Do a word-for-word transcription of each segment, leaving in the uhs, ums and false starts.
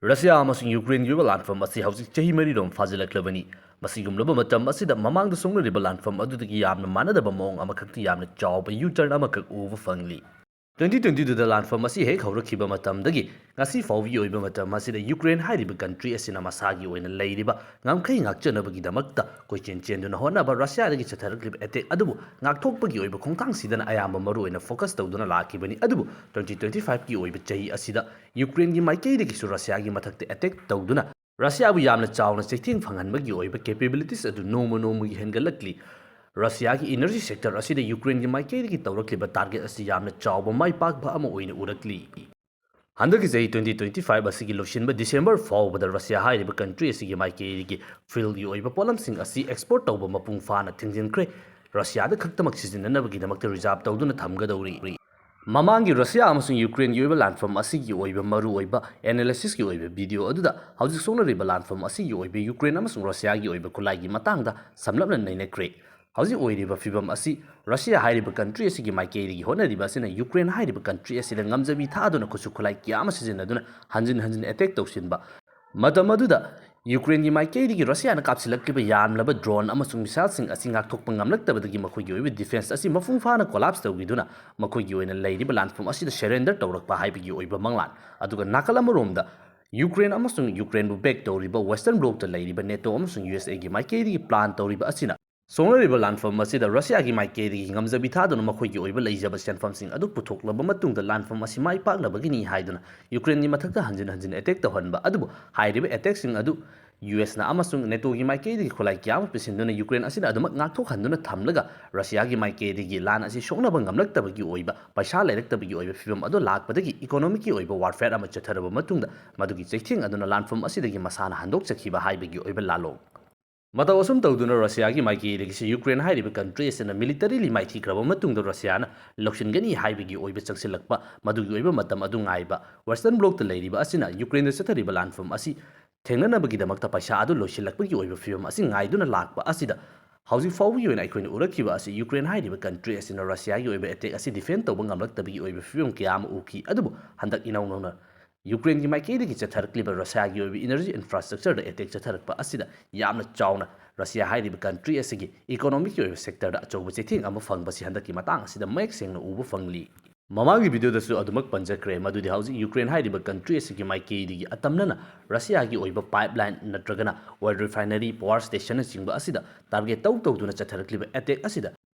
Russia ꯑꯃꯁꯨꯡ ꯌꯨꯀ꯭ꯔꯦꯟꯒꯤ ꯑꯣꯏꯕ ꯂꯥꯟꯐꯝ ꯑꯁꯤ ꯍꯧꯖꯤꯛ ꯆꯍꯤ ꯃꯔꯤꯔꯣꯝ ꯐꯥꯖꯤꯜꯂꯛꯂꯕꯅꯤ꯫ ꯃꯁꯤꯒꯨꯝꯂꯕ ꯃꯇꯝ ꯑꯁꯤꯗ ꯃꯃꯥꯡꯗ ꯁꯣꯛꯅꯔꯤꯕ ꯂꯥꯟꯐꯝ ꯑꯗꯨꯗꯒꯤ ꯌꯥꯝꯅ ꯃꯥꯟꯅꯗꯕ ꯃꯑꯣꯡ ꯑꯃꯈꯛꯇꯤ ꯌꯥꯝꯅ ꯆꯥꯎꯕ ꯌꯨ ꯇꯔꯟ ꯑꯃꯈꯛ ꯎꯕ ꯐꯪꯂꯤ꯫ ꯇ꯭ꯋꯦꯟꯇꯤ ꯇ꯭ꯋꯦꯟꯇꯤ ꯇꯨꯗ ꯂꯥꯟꯐꯝ ꯑꯁꯤ ꯍꯦꯛ ꯍꯧꯔꯛꯈꯤꯕ ꯃꯇꯝꯗꯒꯤ ꯉꯁꯤ ꯐꯥꯎꯕꯒꯤ ꯑꯣꯏꯕ ꯃꯇꯝ ꯑꯁꯤꯗ ꯌꯨꯀ꯭ꯔꯦꯟ ꯍꯥꯏꯔꯤꯕ ꯀꯟꯇ꯭ꯔꯤ ꯑꯁꯤꯅ ꯃꯁꯥꯒꯤ ꯑꯣꯏꯅ ꯂꯩꯔꯤꯕ ꯉꯝꯈꯩ ꯉꯥꯛꯆꯅꯕꯒꯤꯗꯃꯛꯇ ꯀꯣꯏꯆꯦꯟ ꯆꯦꯟꯗꯨꯅ ꯍꯣꯠꯅꯕ, ꯔꯁꯤꯌꯥꯗꯒꯤ ꯆꯠꯊꯔꯛꯂꯤꯕ ꯑꯦꯇꯦꯛ ꯑꯗꯨꯕꯨ ꯉꯥꯛꯊꯣꯛꯄꯒꯤ ꯑꯣꯏꯕ ꯈꯣꯡꯊꯥꯡꯁꯤꯗꯅ ꯑꯌꯥꯝꯕ ꯃꯔꯨ ꯑꯣꯏꯅ ꯐꯣꯀꯁ ꯇꯧꯗꯨꯅ ꯂꯥꯛꯈꯤꯕꯅꯤ꯫ ꯑꯗꯨꯕꯨ ꯇ꯭ꯋꯦꯟꯇꯤ ꯇ꯭ꯋꯦꯟꯇꯤ ꯐꯥꯏꯚꯀꯤ ꯑꯣꯏꯕ ꯆꯍꯤ ꯑꯁꯤꯗ ꯌꯨꯀ꯭ꯔꯦꯟꯒꯤ ꯃꯥꯏꯀꯩꯗꯒꯤꯁꯨ ꯔꯁꯤꯌꯥꯒꯤ ꯃꯊꯛꯇ ꯑꯦꯇꯦꯛ ꯇꯧꯗꯨꯅ ꯔꯁꯤꯌꯥꯕꯨ ꯌꯥꯝꯅ ꯆꯥꯎꯅ ꯆꯩꯊꯦꯡ ꯐꯪꯍꯟꯕꯒꯤ ꯑꯣꯏꯕ ꯀꯦꯄꯦꯕꯤꯂꯤꯇꯤꯁ ꯑꯗꯨ ꯅꯣꯡꯃ ꯅꯣꯡꯃꯒꯤ ꯍꯦꯟꯒꯠꯂꯛꯂꯤ꯫ ꯔꯁꯤꯌꯥꯒꯤ ꯏꯅꯔꯖꯤ ꯁꯦꯛꯇꯔ ꯑꯁꯤꯗ ꯌꯨꯀ꯭ꯔꯦꯟꯒꯤ ꯃꯥꯏꯀꯩꯗꯒꯤ ꯇꯧꯔꯛꯂꯤꯕ ꯇꯥꯔꯒꯦꯠ ꯑꯁꯤ ꯌꯥꯝꯅ ꯆꯥꯎꯕ ꯃꯥꯏ ꯄꯥꯛꯄ ꯑꯃ ꯑꯣꯏꯅ ꯎꯔꯛꯂꯤ꯫ ꯍꯟꯗꯛꯀꯤ ꯆꯍꯤ ꯇ꯭ꯋꯦꯟꯇꯤ ꯇ꯭ꯋꯦꯟꯇꯤ ꯐꯥꯏꯚ ꯑꯁꯤꯒꯤ ꯂꯣꯏꯁꯤꯟꯕ ꯗꯤꯁꯦꯝꯕꯔ ꯐꯥꯎꯕꯗ ꯔꯁꯤꯌꯥ ꯍꯥꯏꯔꯤꯕ ꯀꯟꯇ꯭ꯔꯤ ꯑꯁꯤꯒꯤ ꯃꯥꯏꯀꯩꯗꯒꯤ ꯐꯤꯜꯒꯤ ꯑꯣꯏꯕ ꯄꯣꯠꯂꯝꯁꯤꯡ ꯑꯁꯤ ꯑꯦꯛꯁꯄꯣꯔꯠ ꯇꯧꯕ ꯃꯄꯨꯡ ꯐꯥꯅ ꯊꯤꯡꯖꯤꯟꯈ꯭ꯔꯦ꯫ ꯔꯁꯤꯌꯥꯗ ꯈꯛꯇꯃꯛ ꯁꯤꯖꯤꯟꯅꯅꯕꯒꯤꯗꯃꯛꯇ ꯔꯤꯖꯥꯔꯚ ꯇꯧꯗꯨꯅ ꯊꯝꯒꯗꯧꯔꯤ꯫ ꯃꯃꯥꯡꯒꯤ ꯔꯁꯤꯌꯥ ꯑꯃꯁꯨꯡ ꯌꯨꯀ꯭ꯔꯦꯟꯒꯤ ꯑꯣꯏꯕ ꯂꯥꯟꯐꯝ ꯑꯁꯤꯒꯤ ꯑꯣꯏꯕ ꯃꯔꯨꯑꯣꯏꯕ ꯑꯦꯅꯥꯂꯥꯏꯁꯤꯁꯀꯤ ꯑꯣꯏꯕ ꯚꯤꯗꯤꯑꯣ ꯑꯗꯨꯗ ꯍꯧꯖꯤꯛ ꯁꯣꯛꯅꯔꯤꯕ ꯂꯥꯟꯐꯝ ꯑꯁꯤꯒꯤ ꯑꯣꯏꯕ ꯌꯨꯀ꯭ꯔꯦꯟ ꯑꯃꯁꯨꯡ ꯔꯁꯤꯌꯥꯒꯤ ꯑꯣꯏꯕ ꯈꯨꯠꯂꯥꯏꯒꯤ ꯃꯇꯥꯡꯗ ꯁꯝꯂꯞꯅ ꯅꯩꯅꯈ꯭ꯔꯦ꯫ ꯍꯧꯖꯤꯛ ꯑꯣꯏꯔꯤꯕ ꯐꯤꯕꯝ ꯑꯁꯤ ꯔꯁꯤꯌꯥ ꯍꯥꯏꯔꯤꯕ ꯀꯟꯇ꯭ꯔꯤ ꯑꯁꯤꯒꯤ ꯃꯥꯏꯀꯩꯗꯒꯤ ꯍꯣꯠꯅꯔꯤꯕ ꯑꯁꯤꯅ ꯌꯨꯀ꯭ꯔꯦꯟ ꯍꯥꯏꯔꯤꯕ ꯀꯟꯇ꯭ꯔꯤ ꯑꯁꯤꯗ ꯉꯝꯖꯕꯤ ꯊꯥꯗꯨꯅ ꯈꯨꯠꯁꯨ ꯈꯨꯠꯂꯥꯏ ꯀꯌꯥ ꯑꯃ ꯁꯤꯖꯤꯟꯅꯗꯨꯅ ꯍꯟꯖꯤꯟ ꯍꯟꯖꯤꯟ ꯑꯦꯇꯦꯛ ꯇꯧꯁꯤꯟꯕ꯫ ꯃꯇꯝ ꯑꯗꯨꯗ ꯌꯨꯀ꯭ꯔꯦꯟꯒꯤ ꯃꯥꯏꯀꯩꯗꯒꯤ ꯔꯁꯤꯌꯥꯅ ꯀꯥꯞꯁꯤꯜꯂꯛꯂꯤꯕ ꯌꯥꯝꯂꯕ ꯗ꯭ꯔꯣꯟ ꯑꯃꯁꯨꯡ ꯃꯤꯁꯥꯏꯜꯁꯤꯡ ꯑꯁꯤ ꯉꯥꯛꯊꯣꯛꯄ ꯉꯝꯂꯛꯇꯕꯗꯒꯤ ꯃꯈꯣꯏꯒꯤ ꯑꯣꯏꯕ ꯗꯤꯐꯦꯟꯁ ꯑꯁꯤ ꯃꯄꯨꯡ ꯐꯥꯅ ꯀꯣꯂꯥꯞꯁ ꯇꯧꯈꯤꯗꯨꯅ ꯃꯈꯣꯏꯒꯤ ꯑꯣꯏꯅ ꯂꯩꯔꯤꯕ ꯂꯥꯟꯐꯝ ꯑꯁꯤꯗ ꯁꯔꯦꯟꯗꯔ ꯇꯧꯔꯛꯄ ꯍꯥꯏꯕꯒꯤ ꯑꯣꯏꯕ ꯃꯪꯂꯥꯟ꯫ ꯑꯗꯨꯒ ꯅꯥꯀꯜ ꯑꯃꯔꯣꯝꯗ ꯌꯨꯀ꯭ꯔꯦꯟ ꯑꯃꯁꯨꯡ ꯌꯨꯀ꯭ꯔꯦꯟꯕꯨ ꯕꯦꯛ ꯇꯧꯔꯤꯕ ꯋꯦꯁꯇꯔꯟ ꯕ꯭ꯂꯣꯛꯇ ꯂꯩꯔꯤꯕ ꯅꯦꯇꯣ ꯑꯃꯁꯨꯡ ꯌꯨ ꯑꯦꯁ ꯑꯦꯒꯤ ꯃꯥꯏꯀꯩꯗꯒꯤ ꯄ꯭ꯂꯥꯟ ꯇꯧꯔꯤꯕ ꯑꯁꯤꯅ ꯁꯣꯛꯅꯔꯤꯕ ꯂꯥꯟꯐꯝ ꯑꯁꯤꯗ ꯔꯁꯤꯌꯥꯒꯤ ꯃꯥꯏꯀꯩꯗꯒꯤ ꯉꯝꯖꯕꯤ ꯊꯥꯗꯨꯅ ꯃꯈꯣꯏꯒꯤ ꯑꯣꯏꯕ ꯂꯩꯖꯕ ꯁꯦꯟꯐꯝꯁꯤꯡ ꯑꯗꯨ ꯄꯨꯊꯣꯛꯂꯕ ꯃꯇꯨꯡꯗ ꯂꯥꯟꯐꯝ ꯑꯁꯤ ꯃꯥꯏ ꯄꯥꯛꯅꯕꯒꯤꯅꯤ ꯍꯥꯏꯗꯨꯅ ꯌꯨꯀ꯭ꯔꯦꯟꯒꯤ ꯃꯊꯛꯇ ꯍꯟꯖꯤꯟ ꯍꯟꯖꯤꯟ ꯑꯦꯇꯦꯛ ꯇꯧꯍꯟꯕ꯫ ꯑꯗꯨꯕꯨ ꯍꯥꯏꯔꯤꯕ ꯑꯦꯇꯦꯛꯁꯤꯡ ꯑꯗꯨ ꯌꯨ ꯑꯦꯁꯅ ꯑꯃꯁꯨꯡ ꯅꯦꯇꯣꯒꯤ ꯃꯥꯏꯀꯩꯗꯒꯤ ꯈꯨꯠꯂꯥꯏ ꯀꯌꯥ ꯑꯃ ꯄꯤꯁꯤꯟꯗꯨꯅ ꯌꯨꯀ꯭ꯔꯦꯟ ꯑꯁꯤꯅ ꯑꯗꯨꯃꯛ ꯉꯥꯛꯊꯣꯛꯍꯟꯗꯨꯅ ꯊꯝꯂꯒ ꯔꯁꯤꯌꯥꯒꯤ ꯃꯥꯏꯀꯩꯗꯒꯤ ꯂꯥꯟ ꯑꯁꯤ ꯁꯣꯛꯅꯕ ꯉꯝꯂꯛꯇꯕꯒꯤ ꯑꯣꯏꯕ, ꯄꯩꯁꯥ ꯂꯩꯔꯛꯇꯕꯒꯤ ꯑꯣꯏꯕ ꯐꯤꯕꯝ ꯑꯗꯨ ꯂꯥꯛꯄꯗꯒꯤ ꯏꯀꯣꯅꯣꯃꯤꯛꯀꯤ ꯑꯣꯏꯕ ꯋꯥꯔꯐꯦꯌꯔ ꯑꯃ ꯆꯠꯊꯔꯕ ꯃꯇꯨꯡꯗ ꯃꯗꯨꯒꯤ ꯆꯩꯊꯦꯡ ꯑꯗꯨꯅ ꯂꯥꯟꯐꯝ ꯑꯁꯤꯗꯒꯤ ꯃꯁꯥꯅ ꯍꯟꯗꯣꯛꯆꯈꯤꯕ ꯍꯥꯏꯕꯒꯤ ꯑꯣꯏꯕ ꯂꯥꯂꯣꯡ꯫ ꯃꯇꯧ ꯑꯁꯨꯝ ꯇꯧꯗꯨꯅ ꯔꯁꯤꯌꯥꯒꯤ ꯃꯥꯏꯀꯩꯗꯒꯤꯁꯨ ꯌꯨꯀ꯭ꯔꯦꯟ ꯍꯥꯏꯔꯤꯕ ꯀꯟꯇ꯭ꯔꯤ ꯑꯁꯤꯅ ꯃꯤꯂꯤꯇꯔꯤꯂꯤ ꯃꯥꯏꯊꯤꯈ꯭ꯔꯕ ꯃꯇꯨꯡꯗ ꯔꯁꯤꯌꯥꯅ ꯂꯧꯁꯤꯟꯒꯅꯤ ꯍꯥꯏꯕꯒꯤ ꯑꯣꯏꯕ ꯆꯪꯁꯤꯜꯂꯛꯄ, ꯃꯗꯨꯒꯤ ꯑꯣꯏꯕ ꯃꯇꯝ ꯑꯗꯨ ꯉꯥꯏꯕ, ꯋꯦꯁꯇꯔꯟ ꯕ꯭ꯂꯣꯛꯇ ꯂꯩꯔꯤꯕ ꯑꯁꯤꯅ ꯌꯨꯀ꯭ꯔꯦꯟꯗ ꯆꯠꯊꯔꯤꯕ ꯂꯥꯟꯐꯝ ꯑꯁꯤ ꯊꯦꯡꯅꯅꯕꯒꯤꯗꯃꯛꯇ ꯄꯩꯁꯥ ꯑꯗꯨ ꯂꯣꯏꯁꯤꯜꯂꯛꯄꯒꯤ ꯑꯣꯏꯕ ꯐꯤꯕꯝ ꯑꯁꯤ ꯉꯥꯏꯗꯨꯅ ꯂꯥꯛꯄ ꯑꯁꯤꯗ ꯍꯧꯖꯤꯛ ꯐꯥꯎꯕꯒꯤ ꯑꯣꯏꯅ ꯑꯩꯈꯣꯏꯅ ꯎꯔꯛꯈꯤꯕ ꯑꯁꯤ ꯌꯨꯀ꯭ꯔꯦꯟ ꯍꯥꯏꯔꯤꯕ ꯀꯟꯇ꯭ꯔꯤ ꯑꯁꯤꯅ ꯔꯁꯤꯌꯥꯒꯤ ꯑꯣꯏꯕ ꯑꯦꯇꯦꯛ ꯑꯁꯤ ꯗꯤꯐꯦꯟ ꯇꯧꯕ ꯉꯝꯂꯛꯇꯕꯒꯤ ꯑꯣꯏꯕ ꯐꯤꯕꯝ ꯀꯌꯥ ꯑꯃ ꯎꯈꯤ꯫ ꯑꯗꯨꯕꯨ ꯍꯟꯗꯛ ꯏꯅꯧ ꯅꯧꯅ ꯌꯨꯀ꯭ꯔꯦꯟꯒꯤ ꯃꯥꯏꯀꯩꯗꯒꯤ ꯆꯠꯊꯔꯛꯂꯤꯕ ꯔꯁꯤꯌꯥꯒꯤ ꯑꯣꯏꯕ energy infrastructure-ꯗ attack ꯆꯠꯊꯔꯛꯄ ꯑꯁꯤꯗ ꯌꯥꯝꯅ ꯆꯥꯎꯅ ꯔꯁꯤꯌꯥ ꯍꯥꯏꯔꯤꯕ country ꯑꯁꯤꯒꯤ economic-ꯀꯤ ꯑꯣꯏꯕ sector-ꯗ ꯑꯆꯧꯕ ꯆꯩꯊꯦꯡ ꯑꯃ ꯐꯪꯕꯁꯤ ꯍꯟꯗꯛꯀꯤ ꯃꯇꯥꯡ ꯑꯁꯤꯗ ꯃꯌꯦꯛ ꯁꯦꯡꯅ ꯎꯕ ꯐꯪꯂꯤ꯫ ꯃꯃꯥꯡꯒꯤ video-ꯗꯁꯨ ꯑꯗꯨꯃꯛ ꯄꯟꯖꯈ꯭ꯔꯦ, ꯃꯗꯨꯗꯤ ꯍꯧꯖꯤꯛ ꯌꯨꯀ꯭ꯔꯦꯟ ꯍꯥꯏꯔꯤꯕ country ꯑꯁꯤꯒꯤ ꯃꯥꯏꯀꯩꯗꯒꯤ ꯑꯇꯝꯅꯅ ꯔꯁꯤꯌꯥꯒꯤ ꯑꯣꯏꯕ pipeline ꯅꯠꯇ꯭ꯔꯒꯅ oil refinery, power station-ꯅꯆꯤꯡꯕ ꯑꯁꯤꯗ target ꯇꯧ ꯇꯧꯗꯨꯅ ꯆꯠꯊꯔꯛꯂꯤꯕ attack ꯑꯁꯤꯗ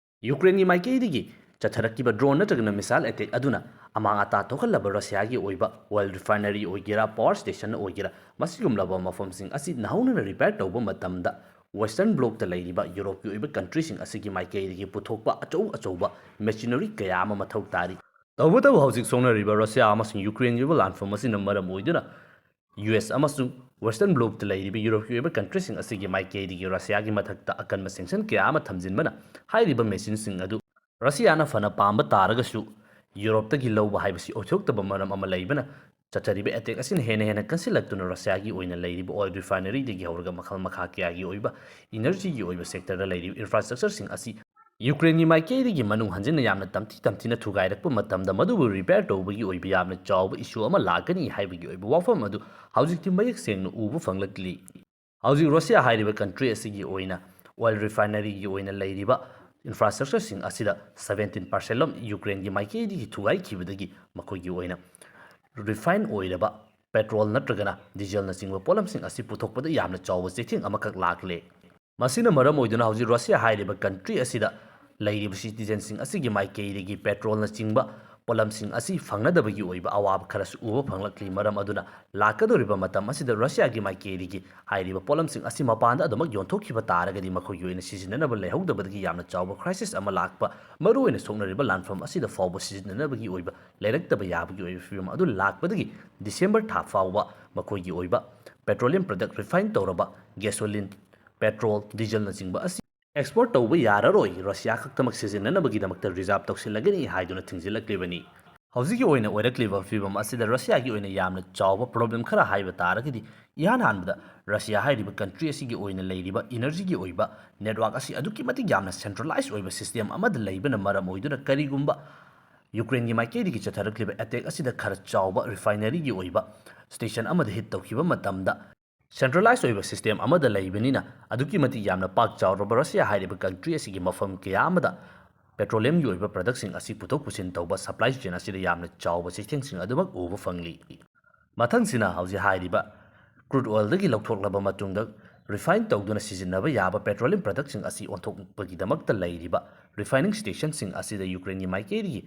ꯌꯨꯀ꯭ꯔꯦꯟꯒꯤ ꯃꯥꯏꯀꯩꯗꯒꯤ ꯆꯠꯊꯔꯛꯈꯤꯕ drone ꯅꯠꯇ꯭ꯔꯒꯅ missile attack ꯑꯗꯨꯅ ꯑꯃꯥꯡ ꯑꯇꯥ ꯊꯣꯛꯍꯜꯂꯕ ꯔꯁꯤꯌꯥꯒꯤ ꯑꯣꯏꯕ oil refinery ꯑꯣꯏꯒꯦꯔꯥ, power station ꯑꯣꯏꯒꯦꯔꯥ, ꯃꯁꯤꯒꯨꯝꯂꯕ ꯃꯐꯝꯁꯤꯡ ꯑꯁꯤ ꯅꯧꯍꯧꯅꯅ repair ꯇꯧꯕ ꯃꯇꯝꯗ Western Bloc-ꯇ ꯂꯩꯔꯤꯕ ꯌꯨꯔꯣꯞꯀꯤ ꯑꯣꯏꯕ country-ꯁꯤꯡ ꯑꯁꯤꯒꯤ ꯃꯥꯏꯀꯩꯗꯒꯤ ꯄꯨꯊꯣꯛꯄ ꯑꯆꯧ ꯑꯆꯧꯕ machinery ꯀꯌꯥ ꯑꯃ ꯃꯊꯧ ꯇꯥꯔꯤ꯫ ꯇꯧꯕꯇꯕꯨ ꯍꯧꯖꯤꯛ ꯁꯣꯛꯅꯔꯤꯕ ꯔꯁꯤꯌꯥ ꯑꯃꯁꯨꯡ ꯌꯨꯀ꯭ꯔꯦꯟꯒꯤ ꯑꯣꯏꯕ ꯂꯥꯟꯐꯝ ꯑꯁꯤꯅ ꯃꯔꯝ ꯑꯣꯏꯗꯨꯅ ꯌꯨ ꯑꯦꯁ ꯑꯃꯁꯨꯡ Western Bloc-ꯇ ꯂꯩꯔꯤꯕ ꯌꯨꯔꯣꯞꯀꯤ ꯑꯣꯏꯕ country-ꯁꯤꯡ ꯑꯁꯤꯒꯤ ꯃꯥꯏꯀꯩꯗꯒꯤ ꯔꯁꯤꯌꯥꯒꯤ ꯃꯊꯛꯇ ꯑꯀꯟꯕ sanction ꯀꯌꯥ ꯑꯃ ꯊꯝꯖꯤꯟꯕꯅ ꯍꯥꯏꯔꯤꯕ machine-ꯁꯤꯡ ꯑꯗꯨ ꯔꯁꯤꯌꯥꯅ ꯐꯅ ꯄꯥꯝꯕ ꯇꯥꯔꯒꯁꯨ ꯌꯨꯔꯣꯞꯇꯒꯤ ꯂꯧꯕ ꯍꯥꯏꯕꯁꯤ ꯑꯣꯏꯊꯣꯛꯇꯕ ꯃꯔꯝ ꯑꯃ ꯂꯩꯕꯅ ꯆꯠꯊꯔꯤꯕ attack ꯑꯁꯤꯅ ꯍꯦꯟꯅ ꯍꯦꯟꯅ ꯀꯟꯁꯤꯜꯂꯛꯇꯨꯅ ꯔꯁꯤꯌꯥꯒꯤ ꯑꯣꯏꯅ ꯂꯩꯔꯤꯕ oil refinery-ꯗꯒꯤ ꯍꯧꯔꯒ ꯃꯈꯜ ꯃꯈꯥ ꯀꯌꯥꯒꯤ ꯑꯣꯏꯕ energy-ꯒꯤ ꯑꯣꯏꯕ sector-ꯗ ꯂꯩꯔꯤꯕ infrastructure-ꯁꯤꯡ ꯑꯁꯤ ꯌꯨꯀ꯭ꯔꯦꯟꯒꯤ ꯃꯥꯏꯀꯩꯗꯒꯤ ꯃꯅꯨꯡ ꯍꯟꯖꯤꯟꯅ ꯌꯥꯝꯅ ꯇꯝꯊꯤ ꯇꯝꯊꯤꯅ ꯊꯨꯒꯥꯏꯔꯛꯄ ꯃꯇꯝꯗ ꯃꯗꯨꯕꯨ repair ꯇꯧꯕꯒꯤ ꯑꯣꯏꯕ ꯌꯥꯝꯅ ꯆꯥꯎꯕ issue ꯑꯃ ꯂꯥꯛꯀꯅꯤ ꯍꯥꯏꯕꯒꯤ ꯑꯣꯏꯕ ꯋꯥꯐꯝ ꯑꯗꯨ ꯍꯧꯖꯤꯛꯇꯤ ꯃꯌꯦꯛ ꯁꯦꯡꯅ ꯎꯕ ꯐꯪꯂꯛꯂꯤ꯫ ꯍꯧꯖꯤꯛ ꯔꯁꯤꯌꯥ ꯍꯥꯏꯔꯤꯕ country ꯑꯁꯤꯒꯤ ꯑꯣꯏꯅ oil refinery-ꯒꯤ ꯑꯣꯏꯅ ꯂꯩꯔꯤꯕ infrastructure-ꯁꯤꯡ ꯑꯁꯤꯗ seventeen percent ꯂꯣꯝ ꯌꯨꯀ꯭ꯔꯦꯟꯒꯤ ꯃꯥꯏꯀꯩꯗꯒꯤ ꯊꯨꯒꯥꯏꯈꯤꯕꯗꯒꯤ ꯃꯈꯣꯏꯒꯤ ꯑꯣꯏꯅ refine ꯑꯣꯏꯔꯕ petrol ꯅꯠꯇ꯭ꯔꯒꯅ diesel-ꯅꯆꯤꯡꯕ ꯄꯣꯠꯂꯝꯁꯤꯡ ꯑꯁꯤ ꯄꯨꯊꯣꯛꯄꯗ ꯌꯥꯝꯅ ꯆꯥꯎꯕ ꯆꯩꯊꯦꯡ ꯑꯃꯈꯛ ꯂꯥꯛꯂꯦ꯫ ꯃꯁꯤꯅ ꯃꯔꯝ ꯑꯣꯏꯗꯨꯅ ꯍꯧꯖꯤꯛ ꯔꯁꯤꯌꯥ ꯍꯥꯏꯔꯤꯕ country ꯑꯁꯤꯗ ꯂꯩꯔꯤꯕ citizen-ꯁꯤꯡ ꯑꯁꯤꯒꯤ ꯃꯥꯏꯀꯩꯗꯒꯤ petrol-ꯅꯆꯤꯡꯕ ꯄꯣꯠꯂꯝꯁꯤꯡ ꯑꯁꯤ ꯐꯪꯅꯗꯕꯒꯤ ꯑꯣꯏꯕ ꯑꯋꯥꯕ ꯈꯔꯁꯨ ꯎꯕ ꯐꯪꯂꯛꯂꯤ꯫ ꯃꯔꯝ ꯑꯗꯨꯅ ꯂꯥꯛꯀꯗꯧꯔꯤꯕ ꯃꯇꯝ ꯑꯁꯤꯗ ꯔꯁꯤꯌꯥꯒꯤ ꯃꯥꯏꯀꯩꯗꯒꯤ ꯍꯥꯏꯔꯤꯕ ꯄꯣꯠꯂꯝꯁꯤꯡ ꯑꯁꯤ ꯃꯄꯥꯟꯗ ꯑꯗꯨꯃꯛ ꯌꯣꯟꯊꯣꯛꯈꯤꯕ ꯇꯥꯔꯒꯗꯤ ꯃꯈꯣꯏꯒꯤ ꯑꯣꯏꯅ ꯁꯤꯖꯤꯟꯅꯅꯕ ꯂꯩꯍꯧꯗꯕꯗꯒꯤ ꯌꯥꯝꯅ ꯆꯥꯎꯕ crisis ꯑꯃ ꯂꯥꯛꯄ, ꯃꯔꯨꯑꯣꯏꯅ ꯁꯣꯛꯅꯔꯤꯕ ꯂꯥꯟꯐꯝ ꯑꯁꯤꯗ ꯐꯥꯎꯕ ꯁꯤꯖꯤꯟꯅꯅꯕꯒꯤ ꯑꯣꯏꯕ ꯂꯩꯔꯛꯇꯕ ꯌꯥꯕꯒꯤ ꯑꯣꯏꯕ ꯐꯤꯕꯝ ꯑꯗꯨ ꯂꯥꯛꯄꯗꯒꯤ December ꯊꯥ ꯐꯥꯎꯕ ꯃꯈꯣꯏꯒꯤ ꯑꯣꯏꯕ petroleum product refine ꯇꯧꯔꯕ gasoline, petrol, diesel-ꯅꯆꯤꯡꯕ ꯑꯁꯤ export ꯇꯧꯕ ꯌꯥꯔꯔꯣꯏ, ꯔꯁꯤꯌꯥ ꯈꯛꯇꯃꯛ ꯁꯤꯖꯤꯟꯅꯅꯕꯒꯤꯗꯃꯛꯇ reserve ꯇꯧꯁꯤꯜꯂꯒꯅꯤ ꯍꯥꯏꯗꯨꯅ ꯊꯤꯡꯖꯤꯜꯂꯛꯂꯤꯕꯅꯤ꯫ ꯍꯧꯖꯤꯛꯀꯤ ꯑꯣꯏꯅ ꯑꯣꯏꯔꯛꯂꯤꯕ ꯐꯤꯕꯝ ꯑꯁꯤꯗ ꯔꯁꯤꯌꯥꯒꯤ ꯑꯣꯏꯅ ꯌꯥꯝꯅ ꯆꯥꯎꯕ problem ꯈꯔ ꯍꯥꯏꯕ ꯇꯥꯔꯒꯗꯤ, ꯏꯍꯥꯟ ꯍꯥꯟꯕꯗ ꯔꯁꯤꯌꯥ ꯍꯥꯏꯔꯤꯕ country ꯑꯁꯤꯒꯤ ꯑꯣꯏꯅ ꯂꯩꯔꯤꯕ energy-ꯒꯤ ꯑꯣꯏꯕ network ꯑꯁꯤ ꯑꯗꯨꯛꯀꯤ ꯃꯇꯤꯛ ꯌꯥꯝꯅ centralize ꯑꯣꯏꯕ system ꯑꯃꯗ ꯂꯩꯕꯅ ꯃꯔꯝ ꯑꯣꯏꯗꯨꯅ ꯀꯔꯤꯒꯨꯝꯕ ꯌꯨꯀ꯭ꯔꯦꯟꯒꯤ ꯃꯥꯏꯀꯩꯗꯒꯤ ꯆꯠꯊꯔꯛꯂꯤꯕ ꯑꯦꯇꯦꯛ ꯑꯁꯤꯗ ꯈꯔ ꯆꯥꯎꯕ ꯔꯤꯐꯥꯏꯅꯔꯤꯒꯤ ꯑꯣꯏꯕ ꯁ꯭ꯇꯦꯁꯟ ꯑꯃꯗ ꯍꯤꯠ ꯇꯧꯈꯤꯕ ꯃꯇꯝꯗ, ꯁꯦꯟꯇ꯭ꯔꯦꯂꯥꯏꯁ ꯑꯣꯏꯕ ꯁꯤꯁꯇꯦꯝ ꯑꯃꯗ ꯂꯩꯕꯅꯤꯅ ꯑꯗꯨꯛꯀꯤ ꯃꯇꯤꯛ ꯌꯥꯝꯅ ꯄꯥꯛ ꯆꯥꯎꯔꯕ ꯔꯁꯤꯌꯥ ꯍꯥꯏꯔꯤꯕ ꯀꯟꯇ꯭ꯔꯤ ꯑꯁꯤꯒꯤ ꯃꯐꯝ ꯀꯌꯥ ꯑꯃꯗ ꯄꯦꯇ꯭ꯔꯣꯂꯤꯌꯝꯒꯤ ꯑꯣꯏꯕ ꯄ꯭ꯔꯗꯛꯁꯤꯡ ꯑꯁꯤ ꯄꯨꯊꯣꯛ ꯄꯨꯁꯤꯟ ꯇꯧꯕ ꯁꯄ꯭ꯂꯥꯏ ꯆꯦꯟ ꯑꯁꯤꯗ ꯌꯥꯝꯅ ꯆꯥꯎꯕ ꯆꯩꯊꯦꯡꯁꯤꯡ ꯑꯗꯨꯃꯛ ꯎꯕ ꯐꯪꯂꯤ꯫ ꯃꯊꯪꯁꯤꯅ ꯍꯧꯖꯤꯛ ꯍꯥꯏꯔꯤꯕ ꯀ꯭ꯔꯨꯗ ꯑꯣꯏꯜꯗꯒꯤ ꯂꯧꯊꯣꯛꯂꯕ ꯃꯇꯨꯡꯗ ꯔꯤꯐꯥꯏꯟ ꯇꯧꯗꯨꯅ ꯁꯤꯖꯤꯟꯅꯕ ꯌꯥꯕ ꯄꯦꯇ꯭ꯔꯣꯂꯤꯌꯝ ꯄ꯭ꯔꯗꯛꯁꯤꯡ ꯑꯁꯤ ꯑꯣꯟꯊꯣꯛꯄꯒꯤꯗꯃꯛꯇ ꯂꯩꯔꯤꯕ ꯔꯤꯐꯥꯏꯅꯤꯡ ꯁ꯭ꯇꯦꯁꯟꯁꯤꯡ ꯑꯁꯤꯗ ꯌꯨꯀ꯭ꯔꯦꯟꯒꯤ ꯃꯥꯏꯀꯩꯗꯒꯤ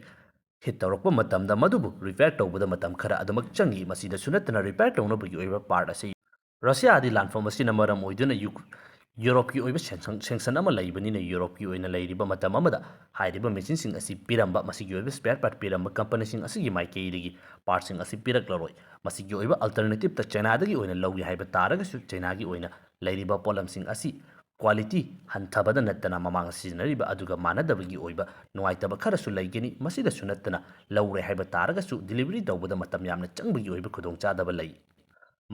ꯍꯤꯠ ꯇꯧꯔꯛꯄ ꯃꯇꯝꯗ ꯃꯗꯨꯕꯨ ꯔꯤꯄꯦꯌꯔ ꯇꯧꯕꯗ ꯃꯇꯝ ꯈꯔ ꯑꯗꯨꯃꯛ ꯆꯪꯏ꯫ ꯃꯁꯤꯗꯁꯨ ꯅꯠꯇꯅ ꯔꯤꯄꯦꯌꯔ ꯇꯧꯅꯕꯒꯤ ꯑꯣꯏꯕ ꯄꯥꯔꯠ ꯑꯁꯤ ꯔꯁꯤꯌꯥꯗꯤ ꯂꯥꯟꯐꯝ ꯑꯁꯤꯅ ꯃꯔꯝ ꯑꯣꯏꯗꯨꯅ ꯌꯨ-, ꯌꯨꯔꯣꯞꯀꯤ ꯑꯣꯏꯕ ꯁꯦꯡꯁꯟ, ꯁꯦꯡꯁꯟ ꯑꯃ ꯂꯩꯕꯅꯤꯅ ꯌꯨꯔꯣꯞꯀꯤ ꯑꯣꯏꯅ ꯂꯩꯔꯤꯕ ꯃꯇꯝ ꯑꯃꯗ ꯍꯥꯏꯔꯤꯕ ꯃꯦꯆꯤꯟꯁꯤꯡ ꯑꯁꯤ ꯄꯤꯔꯝꯕ, ꯃꯁꯤꯒꯤ ꯑꯣꯏꯕ ꯁ꯭ꯄꯦꯌꯔ ꯄꯥꯔꯠ ꯄꯤꯔꯝꯕ ꯀꯝꯄꯅꯤꯁꯤꯡ ꯑꯁꯤꯒꯤ ꯃꯥꯏꯀꯩꯗꯒꯤ ꯄꯥꯔꯠꯁꯤꯡ ꯑꯁꯤ ꯄꯤꯔꯛꯂꯔꯣꯏ꯫ ꯃꯁꯤꯒꯤ ꯑꯣꯏꯕ ꯑꯜꯇꯔꯅꯦꯇꯤꯞꯇ ꯆꯩꯅꯥꯗꯒꯤ ꯑꯣꯏꯅ ꯂꯧꯒꯦ ꯍꯥꯏꯕ ꯇꯥꯔꯒꯁꯨ ꯆꯩꯅꯥꯒꯤ ꯑꯣꯏꯅ ꯂꯩꯔꯤꯕ ꯄꯣꯠꯂꯝꯁꯤꯡ ꯑꯁꯤ ꯀ꯭ꯋꯥꯂꯤꯇꯤ ꯍꯟꯊꯕꯗ ꯅꯠꯇꯅ ꯃꯃꯥꯡ ꯁꯤꯖꯤꯟꯅꯔꯤꯕ ꯑꯗꯨꯒ ꯃꯥꯟꯅꯗꯕꯒꯤ ꯑꯣꯏꯕ ꯅꯨꯡꯉꯥꯏꯇꯕ ꯈꯔꯁꯨ ꯂꯩꯒꯅꯤ꯫ ꯃꯁꯤꯗꯁꯨ ꯅꯠꯇꯅ ꯂꯧꯔꯦ ꯍꯥꯏꯕ ꯇꯥꯔꯒꯁꯨ ꯗꯤꯂꯤꯚꯔꯤ ꯇꯧꯕꯗ ꯃꯇꯝ ꯌꯥꯝꯅ ꯆꯪꯕꯒꯤ ꯑꯣꯏꯕ ꯈꯨꯗꯣꯡꯆꯥꯗꯕ ꯂꯩ꯫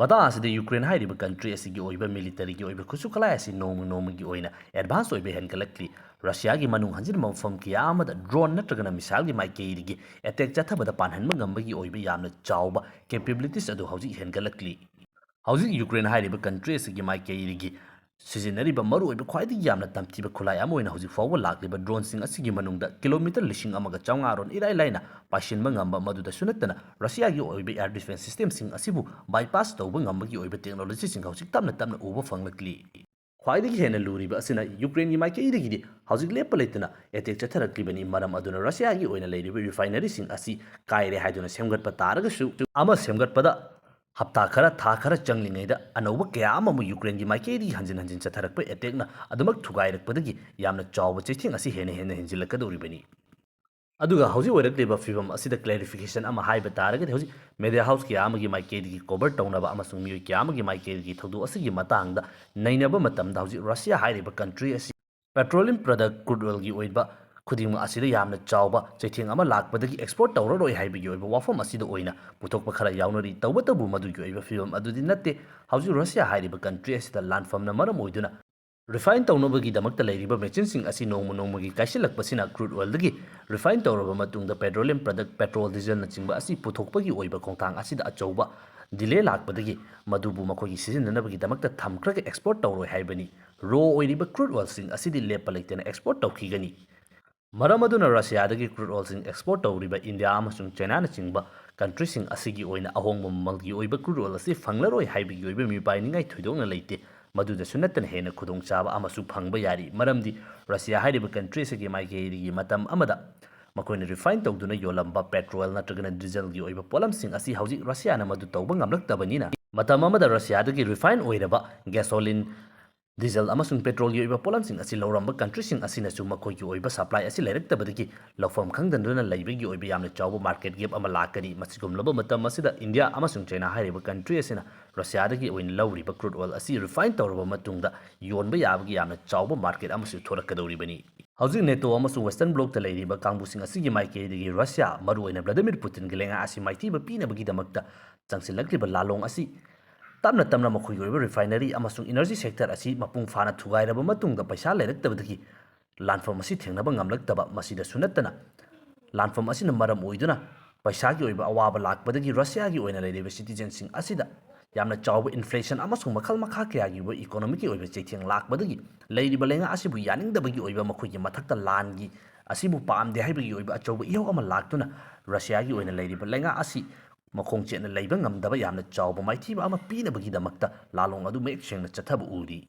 ꯃꯇꯥꯡ ꯑꯁꯤꯗ ꯌꯨꯀ꯭ꯔꯦꯟ ꯍꯥꯏꯔꯤꯕ ꯀꯟꯇ꯭ꯔꯤ ꯑꯁꯤꯒꯤ ꯑꯣꯏꯕ ꯃꯤꯂꯤꯇꯔꯤꯒꯤ ꯑꯣꯏꯕ ꯈꯨꯠꯁꯨ ꯈꯨꯠꯂꯥꯏ ꯑꯁꯤ ꯅꯣꯡꯃ ꯅꯣꯡꯃꯒꯤ ꯑꯣꯏꯅ ꯑꯦꯗꯚꯥꯟꯁ ꯑꯣꯏꯕ ꯍꯦꯟꯒꯠꯂꯛꯂꯤ꯫ ꯔꯁꯤꯌꯥꯒꯤ ꯃꯅꯨꯡ ꯍꯟꯖꯤꯟꯕ ꯃꯐꯝ ꯀꯌꯥ ꯑꯃꯗ ꯗ꯭ꯔꯣꯟ ꯅꯠꯇ꯭ꯔꯒꯅ ꯃꯤꯁꯥꯏꯜꯒꯤ ꯃꯥꯏꯀꯩꯗꯒꯤ ꯑꯦꯇꯦꯛ ꯆꯠꯊꯕꯗ ꯄꯥꯟꯍꯟꯕ ꯉꯝꯕꯒꯤ ꯑꯣꯏꯕ ꯌꯥꯝꯅ ꯆꯥꯎꯕ ꯀꯦꯄꯦꯕꯤꯂꯤꯇꯤꯁ ꯑꯗꯨ ꯍꯧꯖꯤꯛ ꯍꯦꯟꯒꯠꯂꯛꯂꯤ꯫ ꯍꯧꯖꯤꯛ ꯌꯨꯀ꯭ꯔꯦꯟ ꯍꯥꯏꯔꯤꯕ ꯀꯟꯇ꯭ꯔꯤ ꯑꯁꯤꯒꯤ ꯃꯥꯏꯀꯩꯗꯒꯤ ꯁꯤꯖꯤꯟꯅꯔꯤꯕ ꯃꯔꯨꯑꯣꯏꯕ ꯈ꯭ꯋꯥꯏꯗꯒꯤ ꯌꯥꯝꯅ ꯇꯝꯊꯤꯕ ꯈꯨꯠꯂꯥꯏ ꯑꯃ ꯑꯣꯏꯅ ꯍꯧꯖꯤꯛ ꯐꯥꯎꯕ ꯂꯥꯛꯂꯤꯕ ꯗ꯭ꯔꯣꯟꯁꯤꯡ ꯑꯁꯤꯒꯤ ꯃꯅꯨꯡꯗ ꯀꯤꯂꯣꯃꯤꯇꯔ ꯂꯤꯁꯤꯡ ꯑꯃꯒ ꯆꯥꯝꯃꯉꯥ ꯔꯣꯟ ꯏꯔꯥꯏ ꯂꯥꯏꯅ ꯄꯥꯏꯁꯤꯟꯕ ꯉꯝꯕ, ꯃꯗꯨꯗꯁꯨ ꯅꯠꯇꯅ ꯔꯁꯤꯌꯥꯒꯤ ꯑꯣꯏꯕ ꯑꯦꯌꯔ ꯗꯤꯐꯦꯟꯁ ꯁꯤꯁꯇꯦꯝꯁꯤꯡ ꯑꯁꯤꯕꯨ ꯕꯥꯏꯄꯥꯁ ꯇꯧꯕ ꯉꯝꯕꯒꯤ ꯑꯣꯏꯕ ꯇꯦꯛꯅꯣꯂꯣꯖꯤꯁꯤꯡ ꯍꯧꯖꯤꯛ ꯇꯞꯅ ꯇꯞꯅ ꯎꯕ ꯐꯪꯂꯛꯂꯤ꯫ ꯈ꯭ꯋꯥꯏꯗꯒꯤ ꯍꯦꯟꯅ ꯂꯨꯔꯤꯕ ꯑꯁꯤꯅ ꯌꯨꯀ꯭ꯔꯦꯟꯒꯤ ꯃꯥꯏꯀꯩꯗꯒꯤꯗꯤ ꯍꯧꯖꯤꯛ ꯂꯦꯞꯄ ꯂꯩꯇꯅ ꯑꯦꯇꯦꯛ ꯆꯠꯊꯔꯛꯂꯤꯕꯅꯤ꯫ ꯃꯔꯝ ꯑꯗꯨꯅ ꯔꯁꯤꯌꯥꯒꯤ ꯑꯣꯏꯅ ꯂꯩꯔꯤꯕ ꯔꯤꯐꯥꯏꯅꯔꯤꯁꯤꯡ ꯑꯁꯤ ꯀꯥꯏꯔꯦ ꯍꯥꯏꯗꯨꯅ ꯁꯦꯝꯒꯠꯄ ꯇꯥꯔꯒꯁꯨ, ꯑꯃ ꯁꯦꯝꯒꯠꯄꯗ ꯍꯞꯇꯥ ꯈꯔ, ꯊꯥ ꯈꯔ ꯆꯪꯂꯤꯉꯩꯗ ꯑꯅꯧꯕ ꯀꯌꯥ ꯑꯃ ꯑꯃꯨꯛ ꯌꯨꯀ꯭ꯔꯦꯟꯒꯤ ꯃꯥꯏꯀꯩꯗꯒꯤ ꯍꯟꯖꯤꯟ ꯍꯟꯖꯤꯟ ꯆꯠꯊꯔꯛꯄ ꯑꯦꯇꯦꯛꯅ ꯑꯗꯨꯃꯛ ꯊꯨꯒꯥꯏꯔꯛꯄꯗꯒꯤ ꯌꯥꯝꯅ ꯆꯥꯎꯕ ꯆꯩꯊꯦꯡ ꯑꯁꯤ ꯍꯦꯟꯅ ꯍꯦꯟꯅ ꯍꯦꯟꯖꯤꯜꯂꯛꯀꯗꯧꯔꯤꯕꯅꯤ꯫ ꯑꯗꯨꯒ ꯍꯧꯖꯤꯛ ꯑꯣꯏꯔꯛꯂꯤꯕ ꯐꯤꯕꯝ ꯑꯁꯤꯗ ꯀ꯭ꯂꯦꯔꯤꯐꯤꯀꯦꯁꯟ ꯑꯃ ꯍꯥꯏꯕ ꯇꯥꯔꯒꯗꯤ, ꯍꯧꯖꯤꯛ ꯃꯦꯗꯤꯌꯥ ꯍꯥꯎꯁ ꯀꯌꯥ ꯑꯃꯒꯤ ꯃꯥꯏꯀꯩꯗꯒꯤ ꯀꯣꯚꯔ ꯇꯧꯅꯕ ꯑꯃꯁꯨꯡ ꯃꯤꯑꯣꯏ ꯀꯌꯥ ꯑꯃꯒꯤ ꯃꯥꯏꯀꯩꯗꯒꯤ ꯊꯧꯗꯣꯛ ꯑꯁꯤꯒꯤ ꯃꯇꯥꯡꯗ ꯅꯩꯅꯕ ꯃꯇꯝꯗ, ꯍꯧꯖꯤꯛ ꯔꯁꯤꯌꯥ ꯍꯥꯏꯔꯤꯕ ꯀꯟꯇ꯭ꯔꯤ ꯑꯁꯤ ꯄꯦꯇ꯭ꯔꯣꯂꯤꯌꯝ ꯄ꯭ꯔꯗꯛ, ꯀ꯭ꯔꯨꯗ ꯑꯣꯏꯜꯒꯤ ꯑꯣꯏꯕ ꯈꯨꯗꯤꯡꯃꯛ ꯑꯁꯤꯗ ꯌꯥꯝꯅ ꯆꯥꯎꯕ ꯆꯩꯊꯦꯡ ꯑꯃ ꯂꯥꯛꯄꯗꯒꯤ ꯑꯦꯛꯁꯄꯣꯔꯠ ꯇꯧꯔꯔꯣꯏ ꯍꯥꯏꯕꯒꯤ ꯑꯣꯏꯕ ꯋꯥꯐꯝ ꯑꯁꯤꯗ ꯑꯣꯏꯅ ꯄꯨꯊꯣꯛꯄ ꯈꯔ ꯌꯥꯎꯅꯔꯤ꯫ ꯇꯧꯕꯇꯕꯨ ꯃꯗꯨꯒꯤ ꯑꯣꯏꯕ ꯐꯤꯕꯝ ꯑꯗꯨꯗꯤ ꯅꯠꯇꯦ꯫ ꯍꯧꯖꯤꯛ ꯔꯁꯤꯌꯥ ꯍꯥꯏꯔꯤꯕ ꯀꯟꯇ꯭ꯔꯤ ꯑꯁꯤꯗ ꯂꯥꯟꯐꯝꯅ ꯃꯔꯝ ꯑꯣꯏꯗꯨꯅ Refine ꯇꯧꯅꯕꯒꯤꯗꯃꯛꯇ ꯂꯩꯔꯤꯕ ꯃꯦꯆꯤꯟꯁꯤꯡ ꯑꯁꯤ ꯅꯣꯡꯃ ꯅꯣꯡꯃꯒꯤ ꯀꯥꯏꯁꯤꯜꯂꯛꯄꯁꯤꯅ crude oilꯗꯒꯤ refine ꯇꯧꯔꯕ ꯃꯇꯨꯡꯗ petroleum product, petrol, dieselꯅꯆꯤꯡꯕ ꯑꯁꯤ ꯄꯨꯊꯣꯛꯄꯒꯤ ꯑꯣꯏꯕ ꯈꯣꯡꯊꯥꯡ ꯑꯁꯤꯗ ꯑꯆꯧꯕ delay ꯂꯥꯛꯄꯗꯒꯤ ꯃꯗꯨꯕꯨ ꯃꯈꯣꯏꯒꯤ ꯁꯤꯖꯤꯟꯅꯅꯕꯒꯤꯗꯃꯛꯇ ꯊꯝꯈ꯭ꯔꯒ export ꯇꯧꯔꯣꯏ ꯍꯥꯏꯕꯅꯤ꯫ Raw ꯑꯣꯏꯔꯤꯕ crude oilꯁꯤꯡ ꯑꯁꯤꯗꯤ ꯂꯦꯞꯄ ꯂꯩꯇꯅ export ꯇꯧꯈꯤꯒꯅꯤ꯫ ꯃꯔꯝ ꯑꯗꯨꯅ ꯔꯁꯤꯌꯥꯗꯒꯤ crude oilꯁꯤꯡ export ꯇꯧꯔꯤꯕ ꯏꯟꯗꯤꯌꯥ ꯑꯃꯁꯨꯡ ꯆꯥꯏꯅꯥꯅꯆꯤꯡꯕ countryꯁꯤꯡ ꯑꯁꯤꯒꯤ ꯑꯣꯏꯅ ꯑꯍꯣꯡꯕ ꯃꯃꯜꯒꯤ ꯑꯣꯏꯕ crude oil ꯑꯁꯤ ꯐꯪꯂꯔꯣꯏ ꯍꯥꯏꯕꯒꯤ ꯑꯣꯏꯕ ꯃꯤꯄꯥꯏꯅꯤꯡꯉꯥꯏ ꯊꯣꯏꯗꯣꯛꯅ ꯂꯩꯇꯦ꯫ ꯃꯗꯨꯗꯁꯨ ꯅꯠꯇꯅ ꯍꯦꯟꯅ ꯈꯨꯗꯣꯡꯆꯥꯕ ꯑꯃꯁꯨ ꯐꯪꯕ ꯌꯥꯔꯤ, ꯃꯔꯝꯗꯤ ꯔꯁꯤꯌꯥ ꯍꯥꯏꯔꯤꯕ country ꯑꯁꯤꯒꯤ ꯃꯥꯏꯀꯩꯗꯒꯤ ꯃꯇꯝ ꯑꯃꯗ ꯃꯈꯣꯏꯅ refine ꯇꯧꯗꯨꯅ ꯌꯣꯜꯂꯝꯕ petrol ꯅꯠꯇ꯭ꯔꯒꯅ dieselꯒꯤ ꯑꯣꯏꯕ ꯄꯣꯠꯂꯝꯁꯤꯡ ꯑꯁꯤ ꯍꯧꯖꯤꯛ ꯔꯁꯤꯌꯥꯅ ꯃꯗꯨ ꯇꯧꯕ ꯉꯝꯂꯛꯇꯕꯅꯤꯅ, ꯃꯇꯝ ꯑꯃꯗ ꯔꯁꯤꯌꯥꯗꯒꯤ refine ꯑꯣꯏꯔꯕ gasoline, diesel ꯑꯃꯁꯨꯡ petrolꯒꯤ ꯑꯣꯏꯕ ꯄꯣꯠꯂꯝꯁꯤꯡ ꯑꯁꯤ ꯂꯧꯔꯝꯕ countryꯁꯤꯡ ꯑꯁꯤꯅꯁꯨ ꯃꯈꯣꯏꯒꯤ ꯑꯣꯏꯕ supply ꯑꯁꯤ ꯂꯩꯔꯛꯇꯕꯗꯒꯤ ꯂꯧꯐꯝ ꯈꯪꯗꯗꯨꯅ ꯂꯩꯕꯒꯤ ꯑꯣꯏꯕ ꯌꯥꯝꯅ ꯆꯥꯎꯕ market gap ꯑꯃ ꯂꯥꯛꯀꯅꯤ꯫ ꯃꯁꯤꯒꯨꯝꯂꯕ ꯃꯇꯝ ꯑꯁꯤꯗ ꯏꯟꯗꯤꯌꯥ ꯑꯃꯁꯨꯡ ꯆꯥꯏꯅꯥ ꯍꯥꯏꯔꯤꯕ country ꯑꯁꯤꯅ ꯔꯁꯤꯌꯥꯗꯒꯤ ꯑꯣꯏꯅ ꯂꯧꯔꯤꯕ crude oil ꯑꯁꯤ refine ꯇꯧꯔꯕ ꯃꯇꯨꯡꯗ ꯌꯣꯟꯕ ꯌꯥꯕꯒꯤ ꯌꯥꯝꯅ ꯆꯥꯎꯕ market ꯑꯃꯁꯨ ꯊꯣꯔꯛꯀꯗꯧꯔꯤꯕꯅꯤ꯫ ꯍꯧꯖꯤꯛ NATO ꯑꯃꯁꯨꯡ Western Bloc ꯇ ꯂꯩꯔꯤꯕ ꯀꯥꯡꯕꯨꯁꯤꯡ ꯑꯁꯤꯒꯤ ꯃꯥꯏꯀꯩꯗꯒꯤ ꯔꯁꯤꯌꯥ, ꯃꯔꯨꯑꯣꯏꯅ Vladimir Putin ꯒꯤ ꯂꯩꯉꯥꯛ ꯑꯁꯤ ꯃꯥꯏꯊꯤꯕ ꯄꯤꯅꯕꯒꯤꯗꯃꯛꯇ ꯆꯪꯁꯤꯜꯂꯛꯂꯤꯕ ꯂꯥꯂꯣꯡ ꯑꯁꯤ ꯇꯞꯅ ꯇꯞꯅ ꯃꯈꯣꯏꯒꯤ ꯑꯣꯏꯕ refinery ꯑꯃꯁꯨꯡ energy sector ꯑꯁꯤ ꯃꯄꯨꯡ ꯐꯥꯅ ꯊꯨꯒꯥꯏꯔꯕ ꯃꯇꯨꯡꯗ ꯄꯩꯁꯥ ꯂꯩꯔꯛꯇꯕꯗꯒꯤ ꯂꯥꯟꯐꯝ ꯑꯁꯤ ꯊꯦꯡꯅꯕ ꯉꯝꯂꯛꯇꯕ, ꯃꯁꯤꯗꯁꯨ ꯅꯠꯇꯅ ꯂꯥꯟꯐꯝ ꯑꯁꯤꯅ ꯃꯔꯝ ꯑꯣꯏꯗꯨꯅ ꯄꯩꯁꯥꯒꯤ ꯑꯣꯏꯕ ꯑꯋꯥꯕ ꯂꯥꯛꯄꯗꯒꯤ ꯔꯁꯤꯌꯥꯒꯤ ꯑꯣꯏꯅ ꯂꯩꯔꯤꯕ citizen ꯁꯤꯡ ꯑꯁꯤꯗ ꯌꯥꯝꯅ ꯆꯥꯎꯕ inflation ꯑꯃꯁꯨꯡ ꯃꯈꯜ ꯃꯈꯥ ꯀꯌꯥꯒꯤ ꯑꯣꯏꯕ economic ꯀꯤ ꯑꯣꯏꯕ ꯆꯩꯊꯦꯡ ꯂꯥꯛꯄꯗꯒꯤ ꯂꯩꯔꯤꯕ ꯂꯩꯉꯥꯛ ꯑꯁꯤꯕꯨ ꯌꯥꯅꯤꯡꯗꯕꯒꯤ ꯑꯣꯏꯕ, ꯃꯈꯣꯏꯒꯤ ꯃꯊꯛꯇ ꯂꯥꯟꯒꯤ ꯑꯁꯤꯕꯨ ꯄꯥꯝꯗꯦ ꯍꯥꯏꯕꯒꯤ ꯑꯣꯏꯕ ꯑꯆꯧꯕ ꯏꯍꯧ ꯑꯃ ꯂꯥꯛꯇꯨꯅ ꯔꯁꯤꯌꯥꯒꯤ ꯑꯣꯏꯅ ꯂꯩꯔꯤꯕ ꯂꯩꯉꯥꯛ ꯑꯁꯤ ꯃꯈꯣꯡ ꯆꯦꯠꯅ ꯂꯩꯕ ꯉꯝꯗꯕ ꯌꯥꯝꯅ ꯆꯥꯎꯕ ꯃꯥꯏꯊꯤꯕ ꯑꯃ ꯄꯤꯅꯕꯒꯤꯗꯃꯛꯇ ꯂꯥꯂꯣꯡ ꯑꯗꯨ ꯃꯌꯦꯛ ꯁꯦꯡꯅ ꯆꯠꯊꯕ ꯎꯔꯤ꯫